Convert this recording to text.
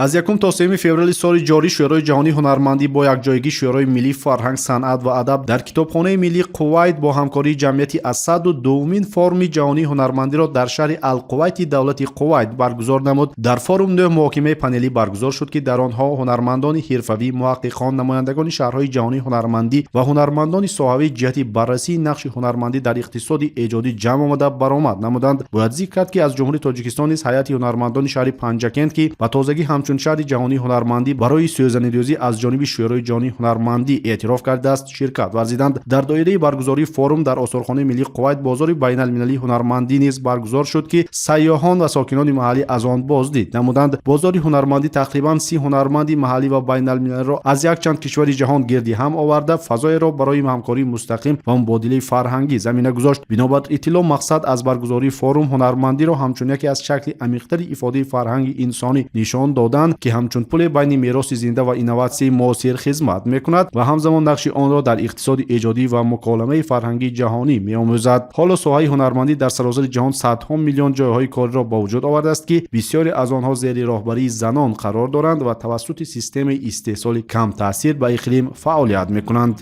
Аз 1 то 3 феврали соли ҷорӣ Шӯрои ҷаҳонии ҳунармандӣ бо якҷоягии Шӯрои миллии фарҳанг, санъат ва адаб дар Китобхонаи миллии Қувайт бо ҳамкории ҷамъияти Ассаду дуввумин форуми ҷаҳонии ҳунармандиро дар шаҳри Алқувайти давлати Қувайт баргузор намуд. Дар форум нӯҳ муҳокимаи панелӣ баргузор шуд, ки дар онҳо ҳунармандони ҳирфавӣ, муҳаққиқон, намояндагони шаҳрҳои ҷаҳонии ҳунармандӣ ва ҳунармандони соҳавӣ ҷиҳати баррасии нақши ҳунармандӣ дар иқтисоди эҷодӣ ҷамъ омада баромад намуданд. Бояд зикр кард, ки аз Ҷумҳурии Тоҷикистон низ ҳайати ҳунармандони шаҳри Панҷакент, ки ба тозагӣ ҳамчун шаҳри ҷаҳонии ҳунармандӣ барои сӯзанидӯзӣ аз ҷониби Шӯрои ҷаҳонии ҳунармандӣ эътироф кардааст, ширкат варзиданд. Дар доираи баргузории форум дар осорхонаи миллии Қувайт бозори байналмилалии ҳунармандӣ низ баргузор шуд, ки сайёҳон ва сокинони маҳаллӣ аз он боздид намуданд. Бозори ҳунармандӣ тақрибан 30 ҳунарманди маҳаллӣ ва байналмилалиро аз якчанд кишвари ҷаҳон гирди ҳам оварда, фазоеро барои ҳамкории мустақим ва мубодилаи фарҳангӣ замина гузошт. Бинобар иттилоъ, мақсад аз баргузории форум ҳунармандиро ҳамчун яке аз шакли амиқтари ифодаи фарҳанги инсонӣ нишон додан, ки ҳамчун пуле байни мероси зинда ва инноватсияи муосир хизмат мекунад ва ҳамзамон нақши онро дар иқтисоди эҷодӣ ва муколамаи фарҳангии ҷаҳонӣ меомӯзад. Ҳоло соҳаи ҳунармандӣ дар саросари ҷаҳон садҳо миллион ҷойҳои кориро ба вуҷуд овардааст, ки бисёре аз онҳо зери роҳбарии занон қарор доранд ва тавассути системаи истеҳсоли камтаъсир ба иқлим фаъолият мекунанд.